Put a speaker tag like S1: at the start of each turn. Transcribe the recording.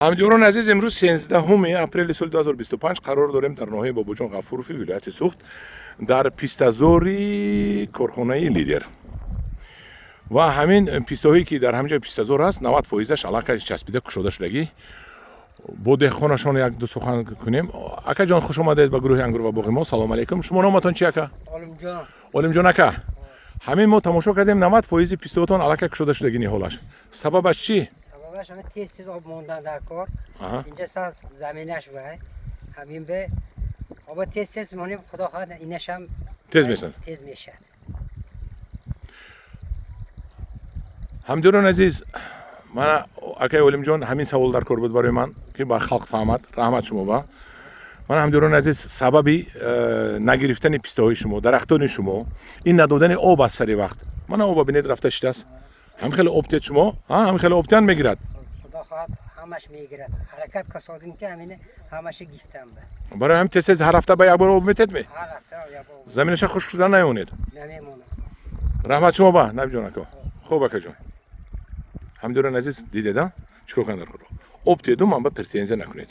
S1: Ҳамдиёрони азиз, имрӯз 13 апрели соли 2025 қарор дорем дар ноҳияи Бобоҷон Ғафурови вилояти Суғд, дар пистазори корхонаи «Лидер». Ва ҳамин пистаҳое, ки дар ҳамин ҷои пистазор аст, 90 фоизаш аллакай часпида, кушода шудагӣ. Бо деҳқонашон як ду сухан кунем. Акаҷон, хуш омадед ба гурӯҳи «Ангур ва боғи мо». Салому алайкум. Шумо номатон чи, ака?
S2: Олимҷон.
S1: Олимҷон ака, ҳамин мо тамошо кардем, 90 фоизи пистаҳотон аллакай кушода шудагӣ ниҳолаш. Сабабаш чӣ?
S2: Сабабаш ҳамин тез тез об мондан дар кор. Инҷа сал заминаш вай ҳамин бе оба тез тез монем, худо хоҳад, инашам
S1: тез мешавад.
S2: Тез мешавад.
S1: Ҳамдиёрони азиз, мана акаи Олимҷон, ҳамин савол дар кор буд барои ман, ки ба халқ фаҳмад. Раҳмат шумо. Ба мана, ҳамдиёрони азиз, сабаби нагирифтани пистаҳои шумо, дарахтони шумо ин надодани об аст сари вақт. Мана оба бинед, рафта шидааст. Ҳам хеле об тед шумо, ҳам хеле об тиан, мегирад.
S2: Худо хоҳад, ҳамаш мегирад. Ҳаракат касодим, ки ҳамина ҳамаша гифтам ба.
S1: Барои ҳам тез тез ҳар ҳафта ба як бор об метед ме?
S2: Ҳар ҳафта як бор.
S1: Заминаша хушк шуда наёнед.
S2: Намемонад.
S1: Раҳмат шумо ба, Набиҷон ака. Хуб, акаҷон. Ҳамдиёрони азиз, дидед, а, чӣ кор кунад дар кор? Об теду, ман ба претензия накунед.